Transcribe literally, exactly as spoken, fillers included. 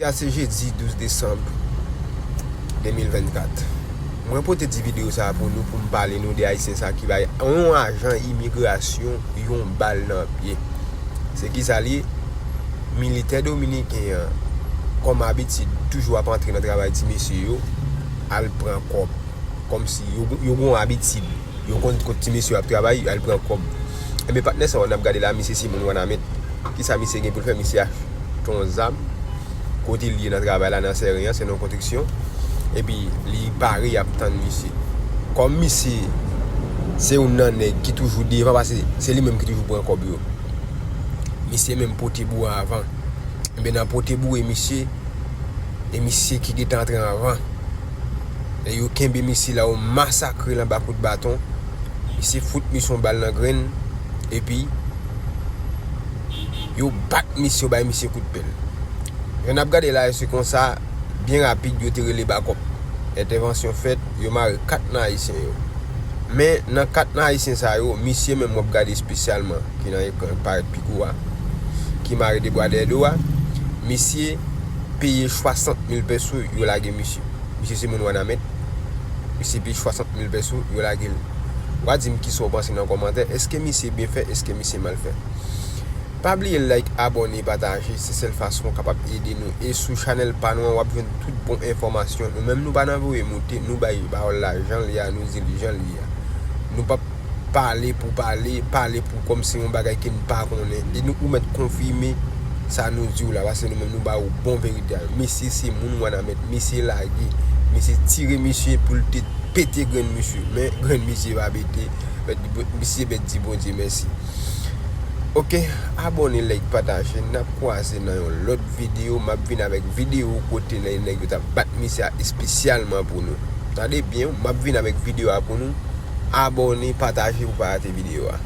Sa se jedi douz desanm de mil vennkat. Mwen pote ti videyo sa a pou nou, pou m pale nou de ayisyen sa ki bay yon ajan imigrasyon yon bal nan pye. Se ki sa l ye? Militè dominiken an, kòm abitid, toujou ap antre nan travay ti mesye yo, al pran kòb. Kòmsi yo, yo gon abitid. Yo konn kot ti mesye ap travay, al pran kòb. Enben, patnè sa w n ap gade la, misye se moun Wanament. Kisa misye gen pou l fè? Misye achte yon zam, kote l ye nan travay la, nan sèren an, se nan konstriksyon. Epi, li pare, y ap tann misye. Kòm misye se youn nan nèg ki toujou devan, paske se li menm ki toujou pran kòb yo. Misye menm pote boure avan. Enben, nan pote boure misye, e misye ki gentan antre anvan. E yo kenbe misye la, yo masakre l anba kout baton. Misye fout misye yon bal nan grenn. Epi, yo bat misye, yo bay misye kout pèl. Jan n ap gade la, se konsa, byen rapid, yo te rele bakòp. Entèvansyon fèt, yo mare kat nan ayisyen yo. Men, nan kat nan ayisyen sa yo, misye menm w ap gade espesyalman, ki nan ekran, parèt pi gwo a, ki mare de bwa dèyè do a, misye peye swasant mil pèso, yo lage misye. Misye se moun Wanament. Misye peye swasant mil pèso, yo lage l. W a di m kisa w panse nan kòmantè. Èske misye byen fè? Èske misye mal fè? Pa bliye like, abòne, pataje. Se sèl fason w kapab ede nou. E sou chanèl pa nou an, w ap jwenn tout bon enfòmasyon. Nou menm, nou pa nan voye moute, nou bay pawòl la jan l ye a, nou di l jan l ye a. Nou p ap pale pou pale, pale pou kòmsi yon bagay ke n pa konnen. E nou, ou mèt konfime sa nou di w la, paske nou menm nou ba ou bon verite a. Misye se moun Wanament, misye lage, misye tire misye pou l te pete grenn misye. Men grenn misye pa pete, misye mèt di Bondye mèsi. Oke, abòne, like, pataje, n ap kwaze nan yon lòt videyo, m ap vin avèk videyo kote nèg yo t ap bat misye a espesyalman pou nou. Tande byen, m ap vin avèk videyo a pou nou. Abòne, pataje pou pa rate videyo a.